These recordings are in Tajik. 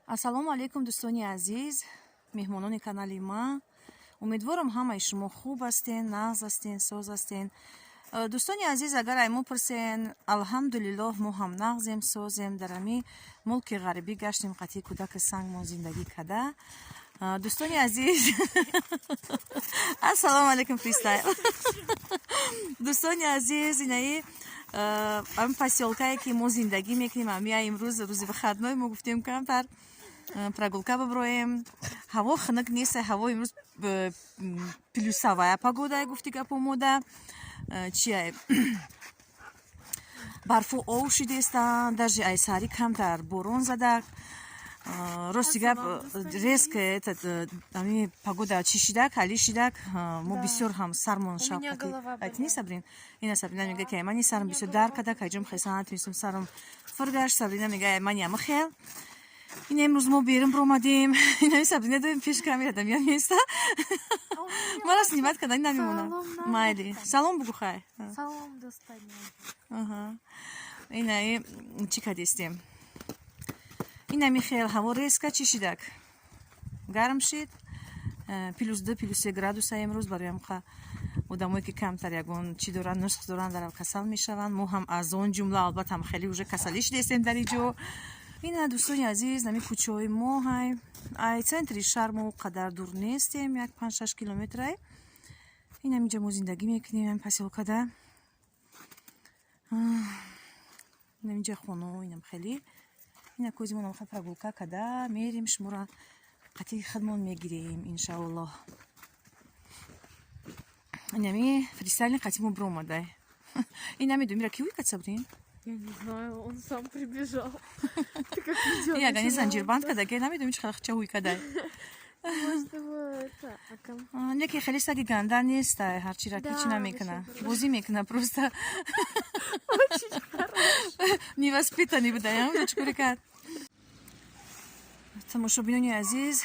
Ассалому алайкум, дӯстони азиз, меҳмонони канали ман. Умедворам, ҳамаи шумо хуб ҳастен, нағз ҳастен, соз ҳастен. Дӯстони азиз, агар ай мо пурсен, алҳамдулиллоҳ, мо ҳам нағзем, созем. Дар ами мулки ғарибӣ гаштем, қатъи кӯдаки сангмон зиндагӣ када. Дӯстони азиз, ассалому алайкум, Фристайл. Дӯстони азиз, инаи ам посёлкае, ки мо зиндагӣ мекунем, амия имрӯз рӯзи выходной, мо гуфтем, камтар прогулка биброем. Ҳаво хунук нест, ҳаво имрӯз плюсовая погода, гуфти гап омода чия, барфу ов шидестанд, даже ай саҳарӣ камтар борон задак. Рости гап, резко этот ами погода чӣ шидак, ҳали шидак, мо бисёр ҳам сармон шавқатини. Сабрин, ина Сабрина мега, ки мани сарам бисёр дар кадак, айҷом хеса натунистам, сарам фургашт. Сабрина мега, мани ама хел. Ина имрӯз мо берун биромадем. Инами Сабрина доим пеш камера дамия места, мара снимать кардани намемонад. Майли, салом бугу, хай. Салом, дӯстони. Инаи чӣ кадистем, инами хел ҳаво резко чӣ шидак, гарм шид, +2, +3 градуса имрӯз. Барои ҳамқа одамое, ки камтар ягон чӣ доранд, нусх доранд, дар касал мешаванд. Мо ҳам аз он ҷумла, албатта, ҳам хеле уже касалӣ шидестем дар иҷо. Ина, дӯстони азиз, нами кӯчаҳои мо ҳай. Ай центри шаҳр мо қадар дур нестем, як 5-6 километрай. Инамиҷа мо зиндагӣ мекунем, посёлкада. Инамиҷа хоно, инам хеле ина кӯзимон ха. Прогулка када мерим, шуморо қатъи худмон мегирем, иншааллоҳ. Инами Фристайли қатъи мо биромадай. Ин намедонем, ира ки ӯй кад, Сабрин? Я не знаю, он сам прибежал. Ты как видео Ягани начинала. Занҷирбанд кадаге, намедонем, чӣ хел ча ҳуй кадай. Может, его это, Неки хеле саги ганда нест, ҳарчира ки чӣ Да, намекуна. вообще Бозӣ мекуна, просто Очень хороший. невоспитанный будаям, чӣ коре кард. Тамошобинони азиз,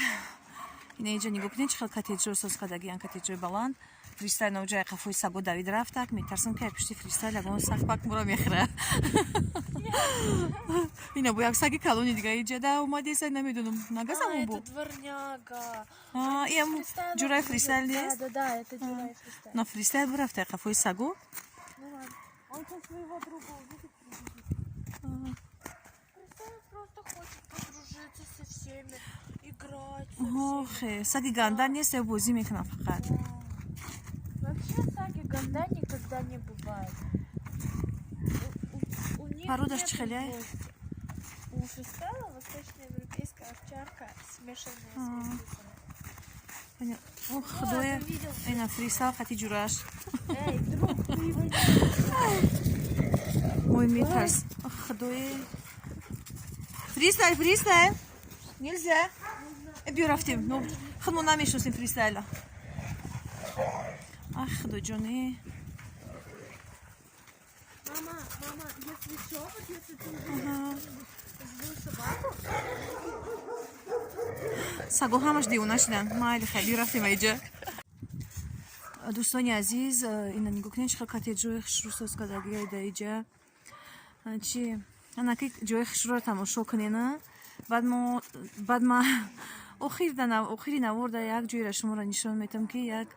ина инҷа нигоҳ кунед, чӣ хел коттеҷҳо соз кардагиян, коттеҷҳои баланд. Фристайл навҷои қафои саго давид рафтак. Метарсам, ки пушти Фристайл ягон сагпак муро мехӯра. Ина бо як саги калони дига иҷада омадеса, намедонам, нагазам. А, Бо это дворняга. Иам ҷураи Фристайл нест? Да, это Джурай Фристайл. На, Фристайл бурафта қафои саго. Ну ладно. Он сейчас своего друга увидит, прибежит. Фристайл просто хочет подружиться со всеми, играть со всеми. Охе, саги ганда нест, я бозӣ мекунам фақат. Вообще саги ганда никогда не бывает. У них Порода ж нету чихеляй? злости. У Фристайла восточноевропейская овчарка, смешанная с метисом. Ох, худоя, увидел. Ина Фристайл қати ҷураш. Эй, друг, ты его не Ой, метарс. Ох, худое, Фристайл, Фристайл, нельзя. Биё, рафтем. Худмо намешносем Фристайла. Ах, худоҷоне. Мама, мама, если что, вот если ты увидишь злую собаку, Саго ҳамаш девона шидан. Майли, хай, биё, рафтем аиҷа. Дӯстони азиз, ина нигоҳ кунед, чӣ хел коттеҷҳои хушрӯ соз кардагия да иҷа. Чи анаки ҷои хушрӯро тамошо кунена. Баъд мо, баъд ма охири наворда як ҷойра шуморо нишон метам, ки як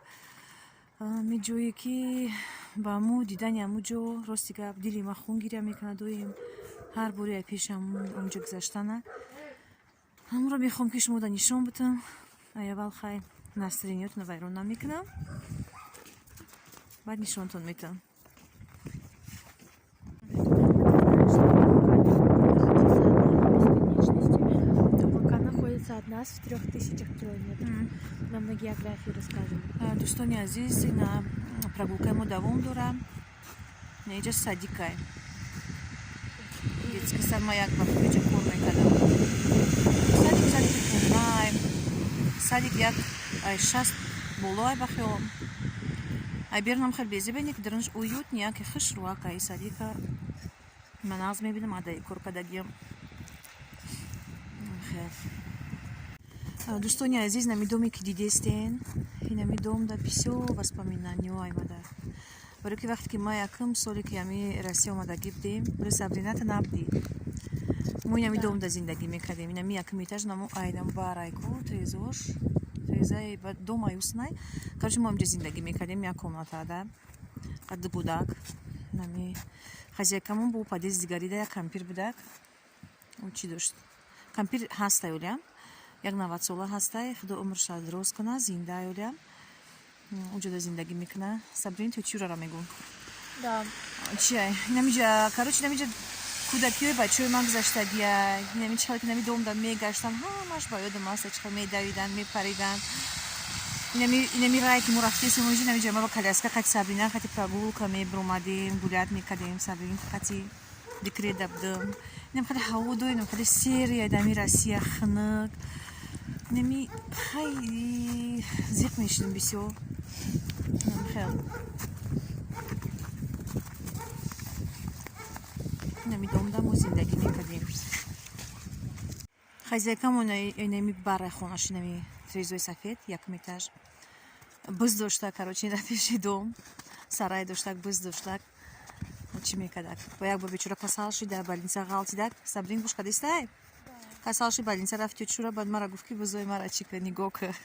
ми ҷое, ки ба мо дидани ҳамун ҷо, рости гап, дили ма хун гиря мекунад доим, ҳар бори ай пеши ҳамунҷо гузаштана. Ҳамонро мехоҳам, ки шумо да нишон бутам. Ай аввал хай настроениётона вайрон намекунам, баъд нишонтон метам. Бесконечности. Лука находится от нас в 3000 километрах. Нам на географии рассказывали. Дӯстони азиз, ина прогулкаи мо давом дора. Иҷа садикай, детский сад. Ма як вақт иҷа кор мекардам. Садик, садики кунай, садик як ай 60 болоай ба хиёлам. Ай берунам хел безебе, ки дарунаш уютный, яке хушрӯак. Ай садика ман нағз мебинам, адаи кор кардагиам хел. Дӯстони азиз, нами доме, ки дидестен, инами дом да бисёр воспоминаниё аймада, барои ки вақте ки ма якум соле, ки ами Россия омадагӣ будем, барои Сабрината набудӣ. Мо инами домда зиндагӣ мекардем. Инами якум этаж намо айнам барайку трезош. Трезаи ба дом аюснай. Короче, мо инҷа зиндагӣ мекардем, як комната да. Қад гудак. Нами хозяйкамон бо подъезд дигарида як кампир будак. Ӯ чӣ дошт? Кампир ҳастай олям. Як 90 сола ҳастай. Худо умрша дроз куна, зинда олям. Уҷода зиндагӣ мекуна. Сабрин, ту чӣ мегӯ? Да. Чиай? Инамиҷа, короче, инамиҷа кӯдакиҳои бачаҳои ман гузаштагиай. Инами чӣ хел ки инами домда мегаштан, ҳамаш ба ёдам аст, чӣ хел медавидан, мепаридан. Инами рае ки мо рафтесем, инҷа инамиҷа ма ба коляска қати Сабрина қати прогулка мебиромадем, гулять мекардем, Сабрин қати декрета будам. Инам хеле ҳаво до, инам хеле серия дами Россия хунук. Инами хай зиқ мешидем бисёр. Инам хел. Инами домда мо зиндагӣ мекардем. Хозяйкамон инами барай хонаш, инами трезои сафед, якум этаж. Биз дошта, короче, дар пеши дом. Сарай доштак, биз доштак. Чӣ мекардак? Ба як бор бечора касал шид, дар больница ғалтидак. Сабрин, гӯш кардистай? Касал шид, больница рафт тётя Шура, баъд мара гуфт, ки бизои мара чӣ кар, нигоҳ кар.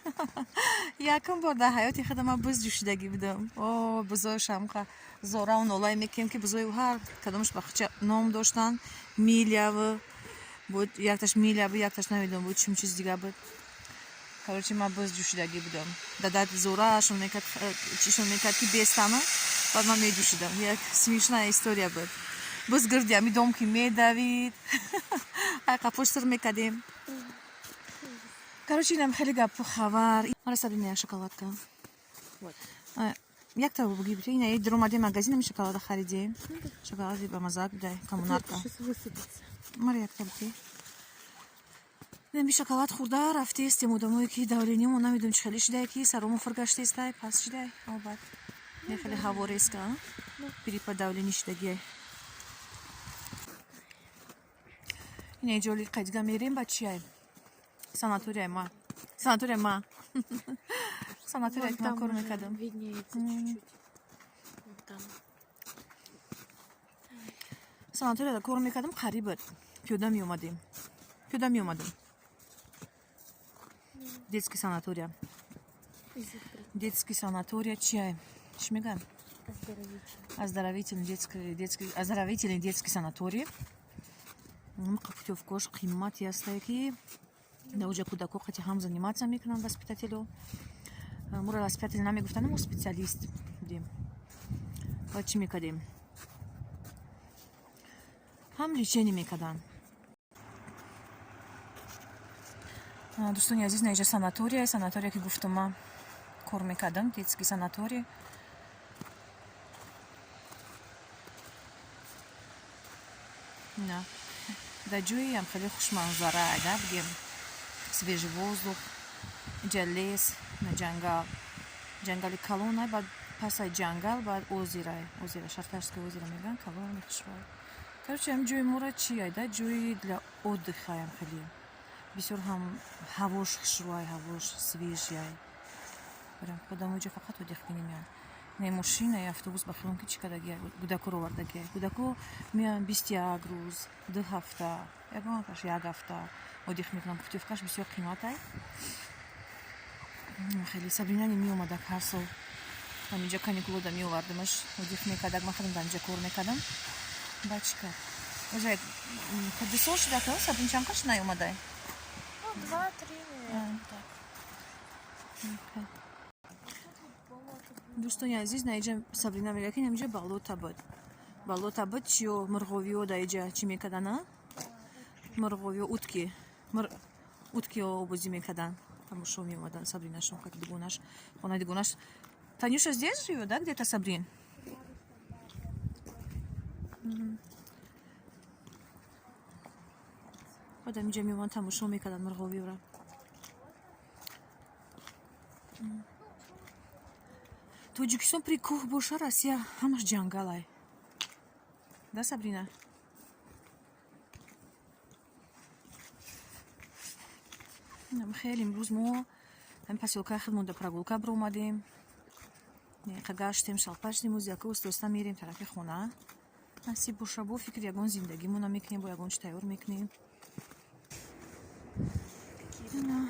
Якум бор дар ҳаёти худам ман биз ҷӯшидагӣ будам. О, бизои шамқа зорау нолай мекунем, ки бизои ҳар кадомаш ба худча ном доштанд. Милявы буд, якташ Миля буд, якташ намедонам буд, чим чиз дига буд. Короче, ман биз ҷӯшидагӣ будам. Дадат зораашон мекард, чишон мекард, ки бестама, баъд ман меҷӯшидам. Як смешная история буд. Биз гирди ами дом ки медавид, ай қапош сир мекардем. Короче, инам хеле гапу хабар. Мара, Сабрина, як шоколадка. Вот. Якта буги бит. Ина дуромадем магазин, ами шоколада харидем. Шоколади ба маза будай, Коммунарка. Сейчас высыпется. Мара якта бути. Нами шоколад хӯрда рафтестем, одамое ки давлениямон намедонем чӣ хеле шидае, ки саромо фургаштестай, паст шидай. Обад. Не хеле ҳаво резко, а? Перепад давление шидагиай. Ина иҷоли қайдига мерем ба чиай? Санаторияй ма. Санатория ма. Санатория Вон ки ман там кор уже мекардам. виднеется чуть-чуть. Вон там. Санаторияда кор мекардам, қариб буд. Пиёда меомадем. Пиёда меомадем. Детский санатория. Изобрет. Детский санатория чиай? Чӣ мегӯям? Оздоровительный. Оздоровительный детский, оздоровительный детский санаторий. Путевкош қиммати ҳастае, ки дар оҷа кӯдако қати ҳам заниматься мекунанд воспитателё. Моро воспитатель намегуфтанд, мо специалист будем. Баъд чӣ мекардем? Ҳам лечение мекарданд. Дӯстони азиз, наиҷа санатория, санатория ки гуфтам, ман кор мекардам, детский санаторий. На. Дар ҷоеам хеле хушманзара, да, бигем, свежий воздух, инҷа лес, на ҷангал. Ҷангали калон, баъд пасай ҷангал, баъд озеро, озеро, Шарташское озеро мегӯянд, калони хушрӯй. Короче, ҳам ҷои мора чи айда, ҷои для отдыха ям хеле. Бисёр ҳам ҳавош хушрӯай, ҳавош свежий. Барам худам оҷа фақат отдых кунем. Не мошина, е автобус ба хиён ки чӣ кардагия, кӯдакоро овардагия. Кӯдако меоянд 21 рӯз, 2 ҳафта, ягонташ як ҳафта отдых мекунанд. Путевкаш бисёр қиматай. Хеле Сабринани меомадак ҳар сол. Ҳаминҷа каникулода меовардамаш, отдых мекардак, ман худам дар инҷа кор мекардам. Баъд чӣ кард? Уже 2 сол шуда, ка Сабрин чанд қаш наомадай? Ну, два-три, наверное, так. Дӯстони азиз, наиҷа Сабрина мегӯяд, ки намиҷа болото буд. Болото буд, чиё мурғовиё дар иҷа чӣ мекардан, а? Мурғовиё, утки. Уткиё обозӣ мекардан. Тамошо меомадан Сабринашон, как дугонаш, хонаи дугонаш. Танюша здесь живет, да, где-то Сабрин? Баъд амиҷа меомадан, тамошо мекардан мурғовиёра. Тоҷикистон при кӯҳ боша, Россия ҳамаш ҷангалай. Да, Сабрина? Хеле имрӯз мо ҳамин посёлкаи худмон да прогулка биромадем. Гаштем, шалпаштем, яка оста оста мерем тарафи хона. Насиб боша, бо фикри ягон зиндагимона мекунем, бо ягон чи тайёр мекунем. Ина.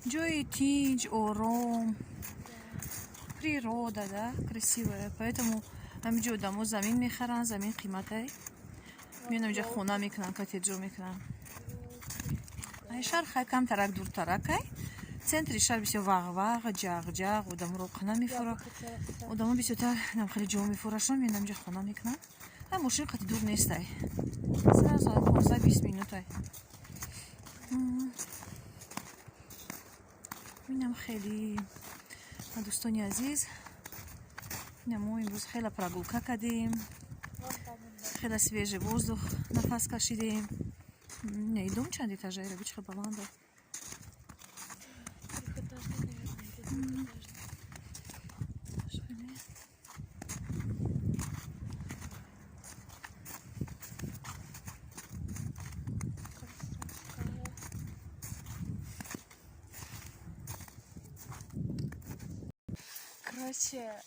Ҷои тинҷ, ором, природа, да, красивая, поэтому ҳаминҷо одамо замин мехаранд, замин қиматай, меён ҳаминҷа хона мекунанд, коттеджо мекунанд. Ай шаҳр хай камтарак дуртаракай, центри шаҳр бисёр вағвағ, ҷағ-ҷағ, одаморо қана мефура, одамо бисёртар нам хеле ҷо мефурашон, меён ҳаминҷа хона мекунанд. Ай мошин қати дур нестай, сразу 15-20 минутай. Инам хеле, дӯстони азиз, ина мо имрӯз хеле прогулка кардем, хеле свежий воздух нафас кашидем. Не, и дом чанд этажаира, би чӣ баланда. Трехэтажный, наверное, или двухэтажный. Костромская. Короче,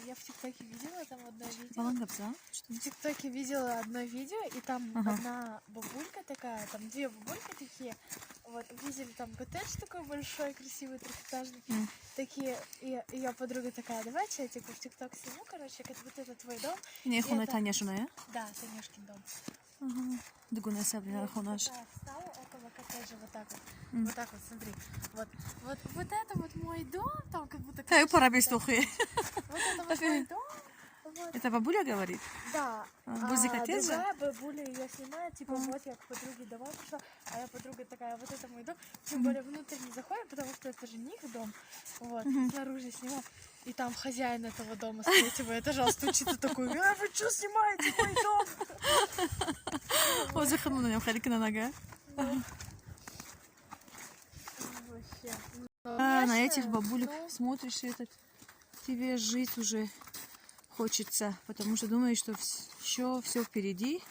я в ТикТоке видела там одно видео. Баланд гап зан. В ТикТоке видела одно видео, и там одна бабулька такая, там две бабульки такие, вот, увидели там коттедж такой большой, красивый, трехэтажный, такие, и я подруга такая: «Давай я типа в ТикТок сниму, короче, как будто это твой дом». Ин хонаи Это- Таняшоная? Да, Танюшкин дом. Дугунаи Сабринара Я хонаш. такая встала около коттеджа вот так вот, вот так вот, смотри, вот, вот, вот это вот мой дом, там как будто Таю короче, пора вот без так. тухи. Вот это вот мой дом, вот. Это бабуля говорит? Да. А, возле А коттеджа? другая бабуля ее снимает, типа, вот я к подруге домой пришла, а я подруга такая: «Вот это мой дом». Тем более внутрь не заходим, потому что это же не их дом. Вот, снаружи снимаем. И там хозяин этого дома с третьего этажа стучит и такой: «Вы что снимаете мой дом?» Ҳозир худмонам хеле кунанага. Вообще. А, на Конечно, этих бабулек ну. смотришь, и этот, тебе жить уже хочется, потому что думаешь, что еще все впереди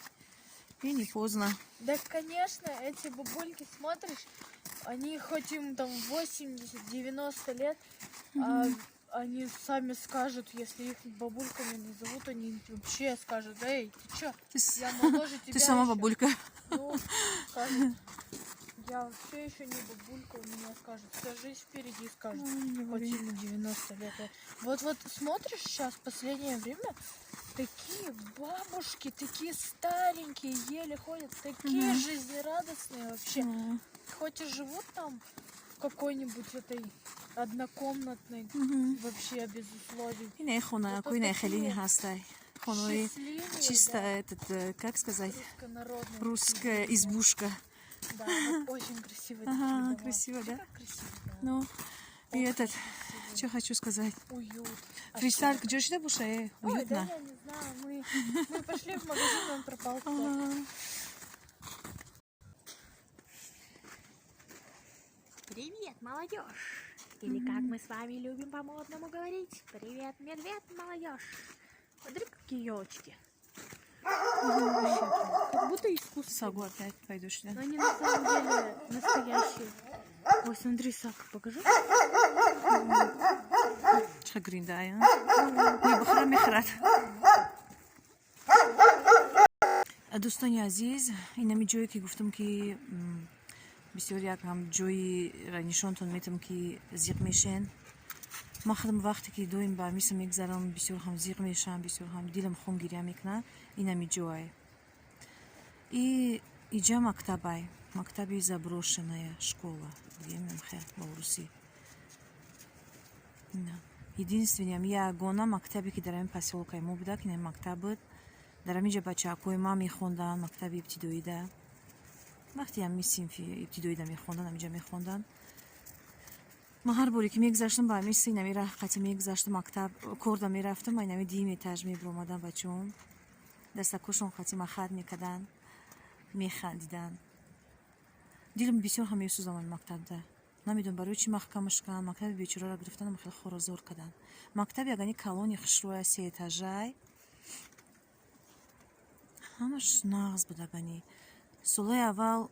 и не поздно. Да, конечно, эти бабульки, смотришь, они хоть им там 80-90 лет, а они сами скажут, если их бабульками назовут, они вообще скажут: «Эй, ты чё, Ты, я моложе тебя ты сама ещё». бабулька. Ну, скажут: «Я вообще еще не бабулька», у меня скажут, вся жизнь впереди, скажут, хоть им и 90 лет. Вот смотришь сейчас, последнее время, такие бабушки, такие старенькие, еле ходят, такие Мгм. Жизнерадостные вообще. Хоть и живут там в какой-нибудь этой однокомнатной, Мгм. Вообще без условий. Ине хона, Зато какой хеле такие ҳастай. Хонаи счастливые, чисто да, этот, как сказать, русско-народные русская такие дома. Избушка. Да, вот очень красивые Ага, такие дома. Красиво, Смотри, да? как красиво, да. Ну, и Окна этот, красивые, что хочу сказать. уют. А Фристайл что? куҷо шида боша, Ой, да уютно. я не знаю, мы пошли в магазин, он пропал куда-то. Ага. Привет, молодежь! Или, как мы с вами любим по-модному говорить, привет, медведь, молодежь! Смотри, какие елочки. Как будто искусственные. Сагу опять пойду сюда. Но они на самом деле настоящие. Ой, смотри, сак, покажи. Чӣ гриндая. Мебухра мехӯрад. Дӯстони азиз, инами ҷое ки гуфтам, ки бисёр як ҳам ҷои нишонтон метам, ки зиқ мешен. Ман худам вақте ки доим ба миср мегзарам, бисёр ҳам зиқ мешам, бисёр ҳам дилам хун гиря мекунад. Инами ҷой и иҷа мактабай, мактаби заброшенная школа гӯем хел ба урусӣ. Единственный, ягона мактабе, ки дар ҳамин посёлкаи мо буда, ки ин мактаб буд. Дар ҳамин ҷа бачаҳакҳои ман мехонданд мактаби ибтидоида. Вақте ҳамин синфи ибтидоида мехонданд, ҳаминҷа мехонданд. Ман ҳар боре ки мегузаштам ба ҳамин синами раҳ қати мегузаштам, мактаб корда мерафтам, ма инами дуюм этаж мебиромадам, бачаҳом дастакошон қати махат мекарданд, механдиданд. Дилам бисёр ҳам месӯзам ин мактабда. Намедонам, барои чӣ маҳкамаш карданд мактаби бечораро, гирифтанам хеле хорозор карданд. Мактаби ягани калони хушрӯя, сеэтажай, ҳамаш нағз буд. Агани солҳои аввал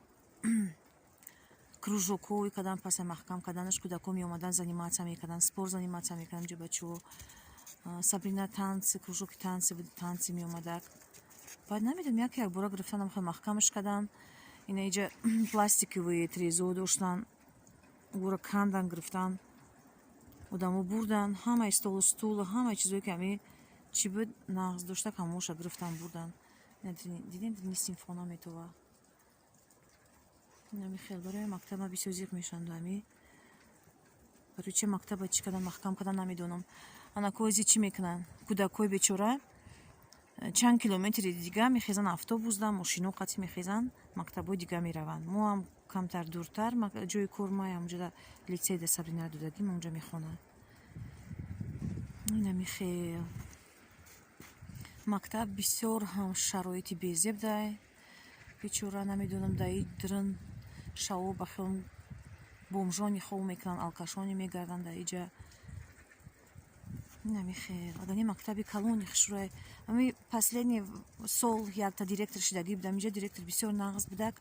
Кружокҳои кадан паса маҳкам карданаш, кӯдакҳо меомадан, заниматься мекардан, спорт заниматься мекардан инҷо бачаҳо. Сабрина танцы, кружоки танцы буд, танцы меомадак. Баъд намедонам, яке якбора гирифтан, ҳам маҳкамаш кардан. Ина иҷа пластиковые трезо доштан, ӯро кандан, гирифтан, одамо бурдан ҳамаи столу, стулу, ҳамаи чизое, ки ҳами чӣ буд, нағз доштак, ҳамоша гирифтан, бурдан. Дидем, синфхона метова. Инами хел барои мактаб ма бисёр зиқ мешавам. Ами барои чи мактаба чӣ кардан, маҳкам кардан, намедонам. Анакози чӣ мекунанд? Кӯдакҳои бечора чанд километри дига мехезанд, автобусда, мошино қатӣ мехезанд, мактабҳои дига мераванд. Мо ҳам камтар дуртар ҷои кор ма, ҳамунҷода литсейда Сабрина додагим, онҷа мехонад. Инами хел мактаб бисёр ҳам шароити безеб дай. Бечора, намедонам, даи дрын шаво ба хел бомжони хоб мекунанд, алкашони мегарданд дар иҷа. Инами хел агар не мактаби калони хушрӯй. Ами последний сол якта директор шидагӣ будам инҷа, директор бисёр нағз будак.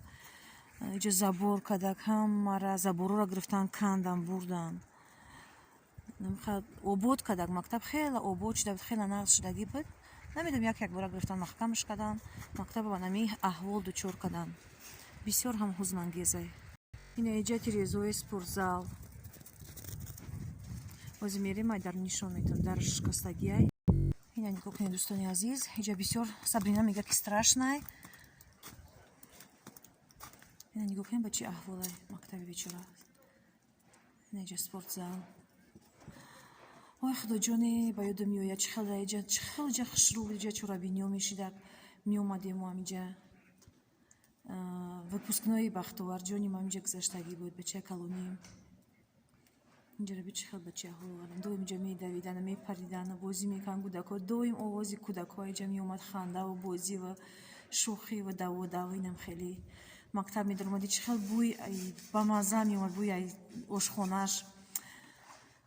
Иҷа забор кардак, ҳамара заборҳоро гирифтан, кандан, бурдан, обод кардак. Мактаб хеле обод шуда буд, хеле нағз шудагӣ буд. Намедонам, як якбора гирифтан, маҳкамаш кардан, мактаба ба нами аҳвол дучор кардан. Бисёр ҳам ҳузнангезе. Ина иҷа тирезои спортзал. Ҳозир мерем, ай дар нишон метавам, дар шикастагиай. Ина нигоҳ кунед, дӯстони азиз, иҷа бисёр, Сабрина мега, ки страшнай. Ина нигоҳ кунед, ба чӣ аҳволай мактаби бечора. Ина иҷа спортзал. Ой, худоҷоне, ба ёдам меояд, чӣ хел иҷа, чӣ хел иҷа хушрӯ буд. Иҷа чорабиниҳо мешидак, меомадему ҳамиҷа. Выпускной Бахтоварҷони ма ҳамиҷа гузаштагӣ буд, бачаи калоним. Инҷаро би, чӣ хел бачаҳо овардан. Доим инҷа медавидану мепаридану бозӣ мекарданд кӯдакҳо. Доим овози кӯдакҳо инҷа меомад, хандаву бозиву шӯхиву даводав. Инам хеле мактаб медаромадӣ, чӣ хел бӯи бамазза меомад, бӯи ошхонааш.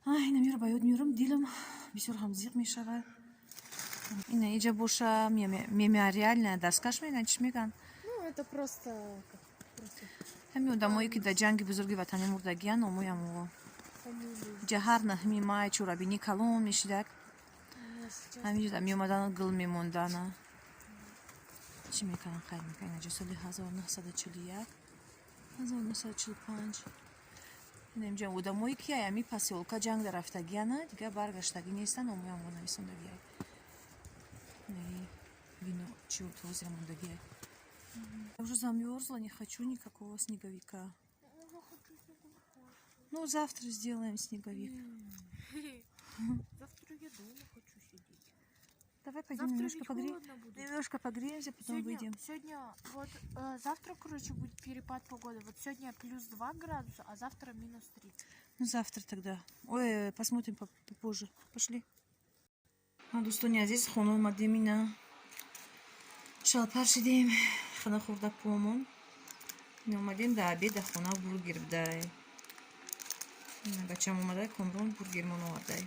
Инамиро ба ёд меорам, дилам бисёр ҳам зиқ мешавад. Ина иҷа боша мемориальная доскаш мегӯянд, чӣ мегӯянд? Ну, это просто как просто Ҳамин одамое, ки дар Ҷанги Бузурги Ватанӣ мурдагиянд, номоям о фамилии. Иҷа ҳар 9-ми май чорабинӣ калон мешидак. У меня сейчас Ҳаминҷо меомадану гул мемондана, чӣ мекарданд, хайр мекарданд. Инаҷо соли 1941, 1945. Инамҷа одамое, ки ами посёлка ҷанг дарафтагияна, дигар баргаштагӣ нестанд, номоямро нависондагиай. Вино чи ҳозира мондагиай. Я уже замерзла, не хочу никакого снеговика. Ну, завтра сделаем снеговик. Завтра я дома хочу сидеть. Давай пойдем Завтра немножко ведь погреем. Холодно будет. Немножко погреемся, потом Сегодня, выйдем. Сегодня, вот завтра, короче, будет перепад погоды. Вот сегодня плюс 2 градуса, а завтра минус 3. Ну, завтра тогда. Ой, посмотрим попозже. Пошли. А, дӯстони азиз, хона омадем, ина. Шалпар шидем, хона хӯрда помон. Ина омадем да обед, да хона бургер бдай. Ина бачам омада, Комрон бургермон овардай.